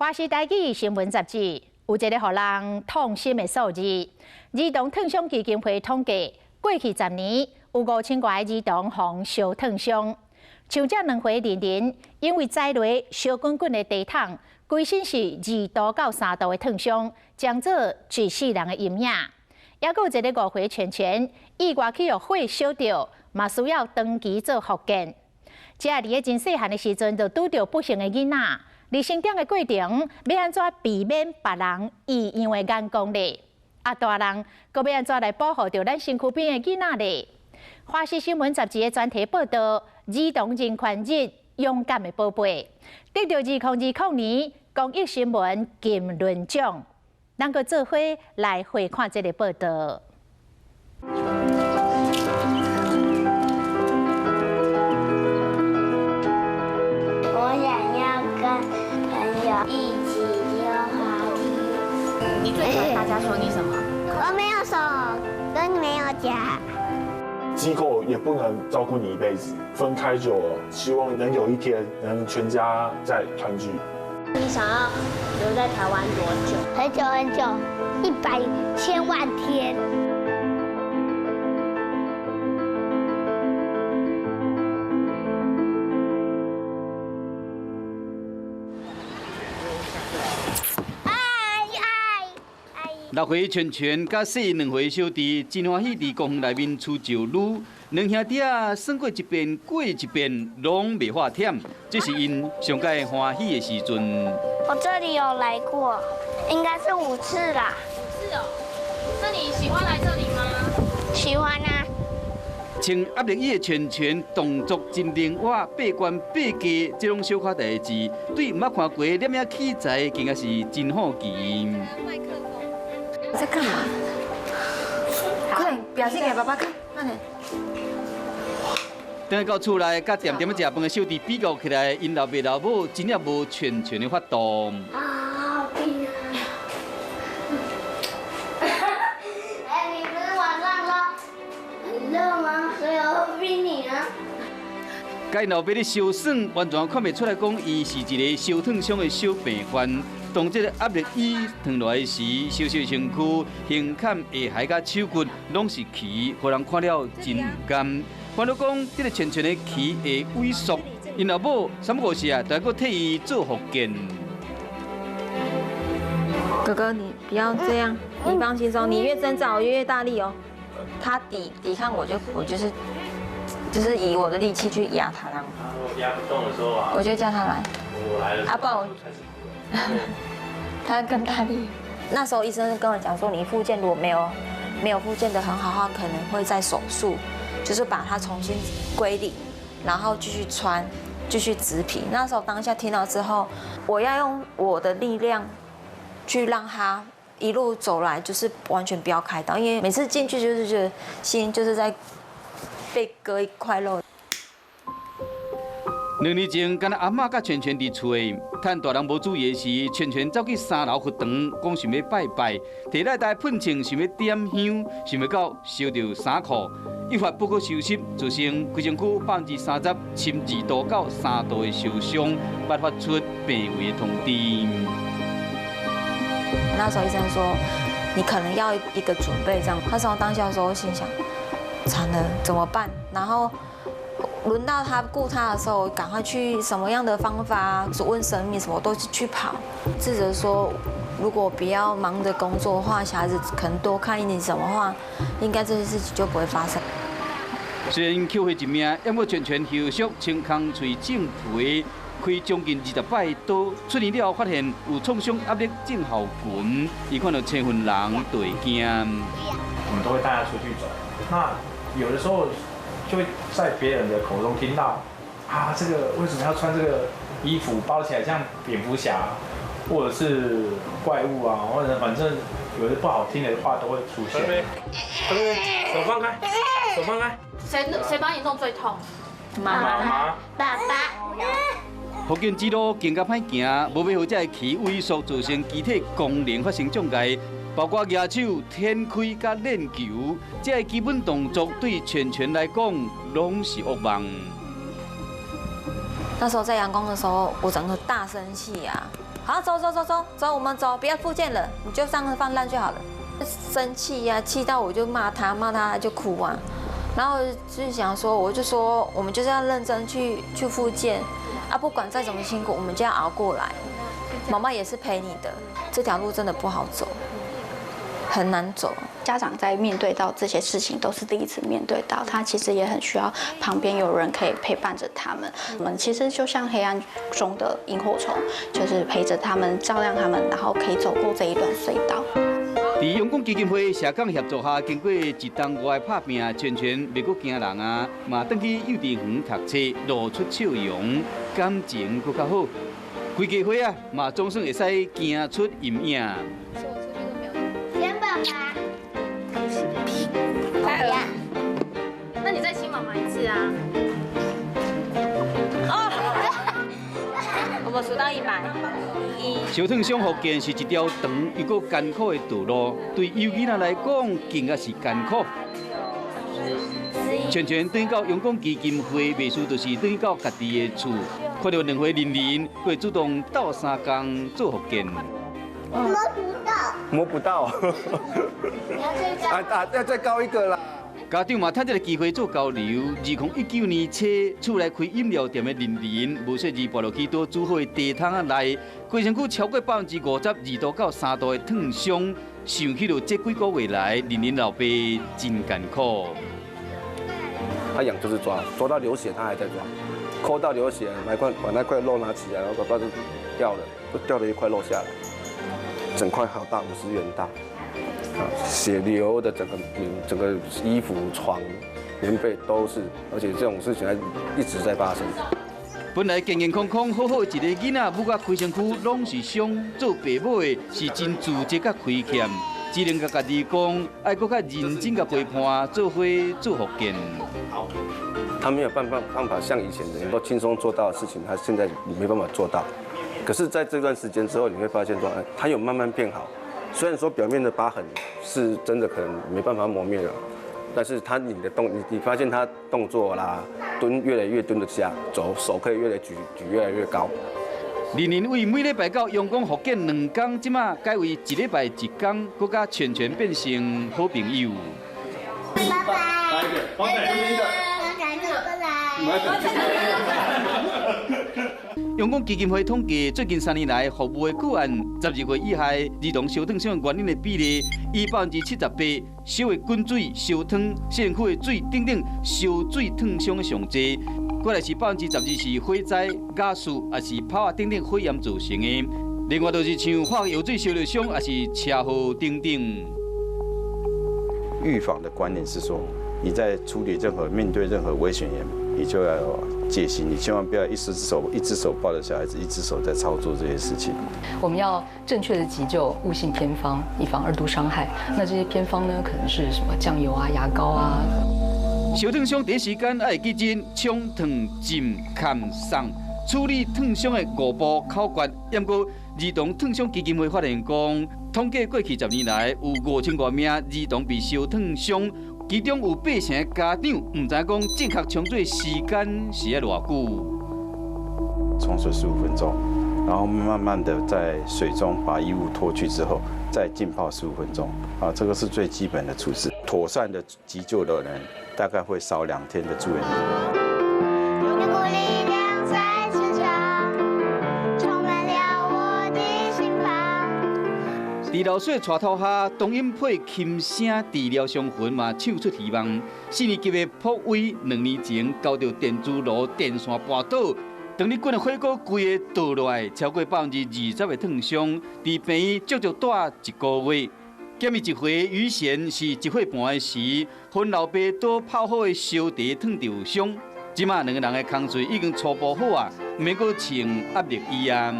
華視台語新聞雜誌有一个予人痛心的數字，兒童燙傷基金會統計，過去10年有5000外個兒童予燒燙傷。像這2歲玲玲，因為栽落燒滾滾的地桶，規身是2度到3度的燙傷，將做一世人的陰影。抑閣有一个5歲全全，意外去予火燒著，嘛需要長期做復健。這佇咧真細漢的時陣，就拄著不幸的囡仔。佇成長的過程，欲按怎避免別人異樣的眼光咧？啊，大人閣欲按怎來保護著咱身軀邊的囡仔咧？華視新聞雜誌的專題報導，兒童人權日，勇敢的寶貝，得著2020年公益新聞金輪獎。咱閣做伙來回看這个報導。我想要跟朋友一起溜滑梯。你最喜歡大家說你什麼？我沒有手，跟沒有腳。機構也不能照顧你一輩子，分開久了，希望能有一天能全家再團聚。你想要留在台灣多久？很久很久，100千萬天。6歲全全佮細2歲小弟真歡喜佇公園內面趨石擼，兩兄弟仔耍過一遍過一遍，攏袂發忝，這是𪜶上蓋歡喜的時陣。我這裡有來過，應該是5次啦。5次哦，那你喜歡來這裡嗎？喜歡啊。穿壓力椅的全全動作真靈活，八關八架這種小可代誌，對毋捌看過攝影器材，更加是真好奇。在幹嘛？快點表現給爸爸看，慢點。轉來到厝內，佮恬恬仔食飯的小弟比較起來，𪜶老爸老母真正無全全的法度。啊，好冰啊！哎，你不是晚上說很熱嗎？所以我逼你啊。佮𪜶老爸咧相耍，完全看袂出來講伊是一个燒燙傷的小病患。當這个壓力椅燙落來時，小小身軀、胸坎、下頦佮手骨攏是臍，予人看了真毋甘。煩惱講，這个全全的臍會萎縮，𪜶老母三不五時啊，就閣替伊做復健。哥哥，你不要這樣，你放輕鬆，你越掙扎我越大力哦。他抵抗我就我就是以我的力氣去壓他，這樣。壓不動的時候啊，我就叫他來。我來了。阿爸，我。他更大力。那時候醫生跟我講說，你復健如果沒有復健得很好的話，可能會再手術，就是把它重新歸零，然後繼續穿，繼續植皮。那時候當下聽到之後，我要用我的力量去讓他一路走來，就是完全不要開刀，因為每次進去就是覺得心就是在被割一塊肉。2年前，敢若阿嬤佮全全佇厝的，趁大人無注意的時，全全走去三樓佛堂，講想欲拜拜，提來台噴槍想欲點香，想袂到燒著衫褲，一發不可收拾，造成規身軀30%深2度到3度的燒傷，捌發出病危的通知。那時候醫生說，你可能要一個準備，這樣。那時候當下的時候，心想，慘了，怎麼辦？然後。輪到他顧他的時候，趕快去什麼樣的方法，問神明什麼都去跑。自責說，如果不要忙着工作的話，小孩子可能多看一點什麼話，應該這些事情就不會發生。雖然救回一命，不過全全休息，清空喙種皮，開將近20擺刀，出院了發現有創傷壓力症候群，伊看到青雲人就會驚。我們都會帶他出去走，那有的時候。就會在別人的口中聽到，啊，這個為什麼要穿這個衣服包起來像蝙蝠俠，或者是怪物啊，或者反正有些不好聽的話都會出現。手放開，手放開。誰幫你弄最痛？媽媽、爸爸。復健之路更加歹行，無欲予這个臍萎縮，造成機體功能發生障礙。包括舉手、展開、佮練球，這个基本動作對全全來講，攏是噩夢。那時候在陽光的時候，我整個大生氣啊！好，走走走走走，我們走，不要復健了，你就上放爛就好了。生氣呀，氣到我就罵他，罵他就哭啊。然後就想說，我就說我們就是要認真去復健啊，不管再怎麼辛苦，我們就要熬過來。媽媽也是陪你的，這條路真的不好走，很難走。家長在面對到這些事情都是第一次面對到，他其實也很需要旁邊有人可以陪伴着他們。我們其實就像黑暗中的螢火蟲，就是陪着他們，照亮他們，然後可以走過這一段隧道。佇陽光基金會社工協助下，經過一冬外拍拚，全全袂閣驚人啊，嘛轉去幼稚園讀冊，露出笑容，感情閣較好。規家伙啊，嘛總算會使行出陰影。先爸爸。不要。那你再親媽媽一次啊！哦，我們數到100。燒燙傷復健是一條長又閣艱苦的道路，對幼囡仔來講更加是艱苦。全全轉到陽光基金會，袂輸就是轉到家己的厝，看著兩歲玲玲，會主動鬥相共做復健。摸不到。摸不到。啊啊！要再高一個啦。家長嘛趁這个機會做交流。2019年初，厝內開飲料店的玲玲，無細膩跋落去佇煮好的茶桶仔內，規身軀超過52%度到3度的燙傷。想起著這幾個月來，玲玲老爸真艱苦。他癢就是抓，抓到流血他還在抓，摳到流血，把那塊肉拿起來，然後爸爸就掉了，就掉了一塊肉下來，整塊好大，50元大。血流的整個衣服、床、棉被都是，而且這種事情還一直在發生。本來健健康康、好好一個囡仔，母甲規身軀攏是傷，做爸母的是真自責佮虧欠，只能共家己講，愛閣較認真共陪伴，做伙做復健。他沒有辦法像以前能夠輕鬆做到的事情，他現在沒辦法做到。可是在這段時間之後，你會發現說，他有慢慢變好。雖然說表面的疤痕是真的可能沒辦法磨滅了，但是他你的動，你發現他動作啦，蹲越來越蹲得下，走手可以越來舉越來越高。玲玲為每禮拜到陽光復健兩工，這馬改為一禮拜一工，閣佮全全變成好朋友。拜拜。拜拜。陽光基金會統計，最近3年來服務的個案，12歲以下兒童燒燙傷原因的比例，以78%，燒的滾水、燒湯、身軀的水等等燒水燙傷的上濟。過來是12%是火災、瓦斯，抑是炮仔等等火焰造成的。另外就是像化學藥水燒著傷，抑是車禍等等。預防的觀念是說，你在處理任何面對任何危險源，你就要有戒心，你千萬不要一隻手抱着小孩子，一隻手在操作這些事情。我們要正確的急救，誤信偏方，以防二度傷害。那這些偏方呢，可能是什麼醬油啊、牙膏啊。燒燙傷第一時間愛記得沖、燙、浸、崁、送，處理燙傷的五步口訣。毋過兒童燙傷基金會發現講，統計過去10年來有5000外名兒童被燒燙傷，其中有八成的家長毋知講正確沖水時間是愛偌久。沖水15分鐘，然後慢慢的在水中把衣物脫去之後，再浸泡十五分鐘。啊，這個是最基本的處置。妥善的急救的人，大概會少2天的住院。有股力量在成長，充滿了我的心房。佇老師的帶頭下，東英配輕聲治療傷痕嘛，唱出希望。四年級的朴威2年前交著電磁爐電線跋倒，當日滾的火鍋規个倒落來，超過20%的燙傷，佇病院足足蹛一個月。減伊一歲余賢是1歲半的時，予老爸倒泡好的燒茶燙著傷。這馬兩個人的工序已經初步好啊，毋免閣穿壓力衣啊。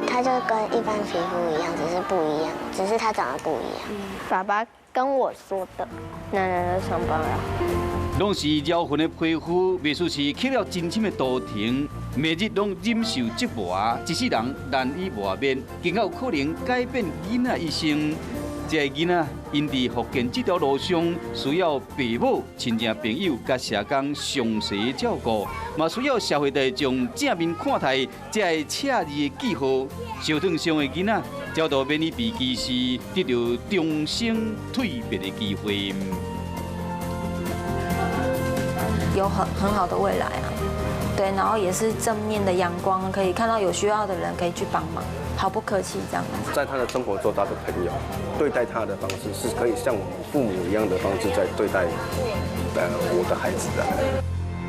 它就跟一般皮膚一樣，只是不一樣，只是它長得不一樣。爸爸跟我說的，奶奶的傷疤了。攏是療痕的皮膚，袂輸是刻了真深的圖騰，每日攏忍受折磨，一世人難以磨滅，更較有可能改變囡仔一生。這个囡仔𪜶佇復健這條路上，需要爸母、親情朋友佮社工相齊照顧，嘛需要社會大眾正面看待這个赤字的記號。燒燙傷的囡仔，才都免去被歧視，得著重生蛻變的機會。有很好的未來啊，對，然後也是正面的陽光，可以看到有需要的人可以去幫忙，毫不客氣這樣子。在他的生活周遭的朋友，對待他的方式是可以像我們父母一樣的方式在對待，我的孩子的。